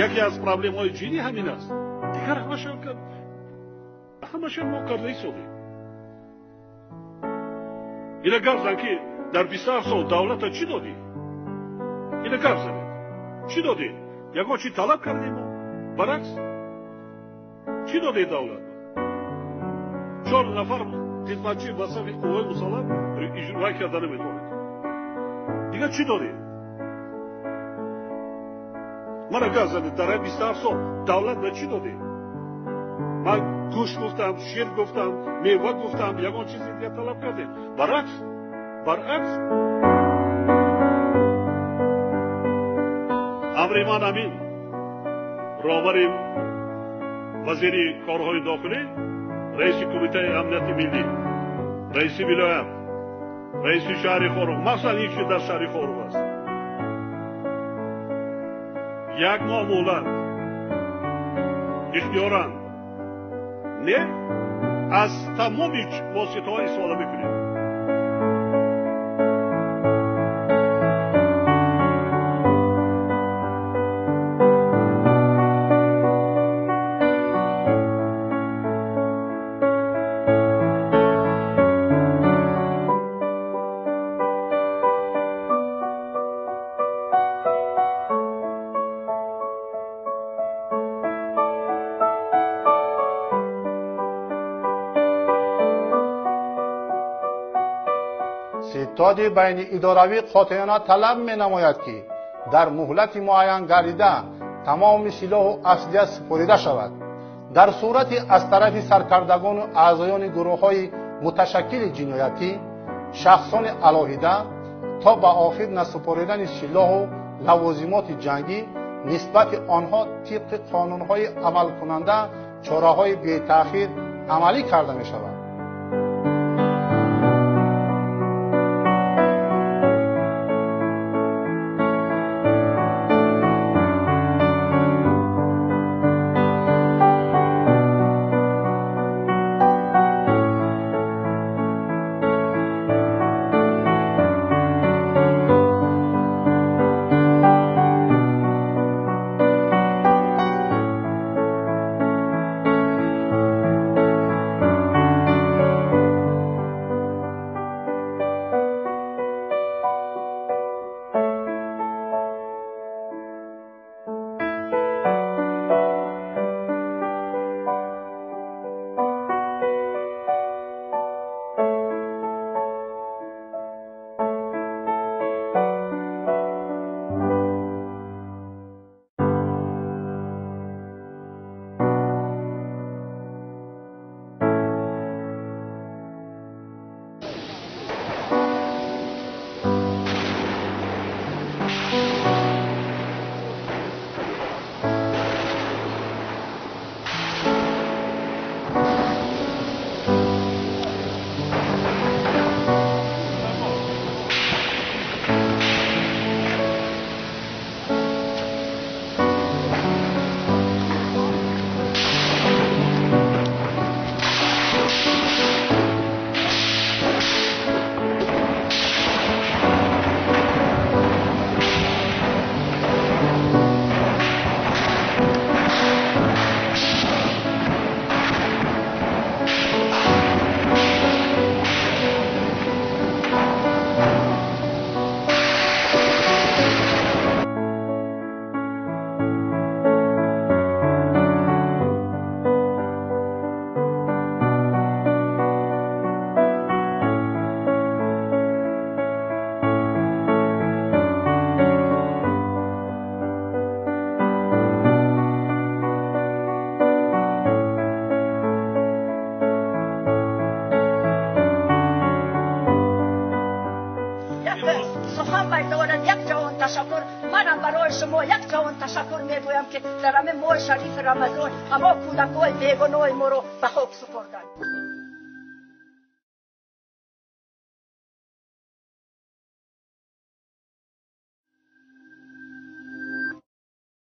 Яке аз проблемаҳои ҷиддӣ ҳамин аст. Дигар ҳамаша мо карда истодем. Ина гап зан, ки дар 27 сол давлата чӣ додӣ? Ина гап занед, чӣ додӣ? Ягон чӣ талаб кардем мо? Баръакс, чӣ додед давлат? Чор нафар хизматчӣ ба сафи қувваи мусаллаҳ иҷроӣ карда наметавонед. Дигар чӣ додед? Мана гап занед, дар 27 сол давлат ба чӣ додед? Ман гӯшт гуфтам, шир гуфтам, мева гуфтам, ягон чизи дигар талаб кардем? Баръакс, баръакс. Амри ман ҳамин: роҳбари вазири корҳои дохилӣ, раиси кумитаи амнияти миллӣ, раиси вилоят, раиси шаҳри Хоруғ, махсусан ин чи дар шаҳри Хоруғ аст, як моҳ муҳлат, ихтиёран не, аз тамоми воситаҳо истифода мекунем. Ситоди байниидоравӣ қотеона талаб менамояд, ки дар муҳлати муайян гардида тамоми силоҳу аслиҳа супорида шавад. Дар сурати аз тарафи саркардагону аъзоёни гурӯҳҳои муташаккили ҷиноятӣ, шахсони алоҳида то ба охир насупоридани силоҳу лавозимоти ҷангӣ нисбати онҳо тибқи қонунҳои амалкунанда чораҳои бетаъхир амалӣ карда мешавад. Ташаккур. Манам барои шумо як ҷавон ташаккур мегӯям, ки дар ҳамин моҳи шарифи Рамазон ҳамо кӯдакҳои бегуноҳи моро ба хок супурданд.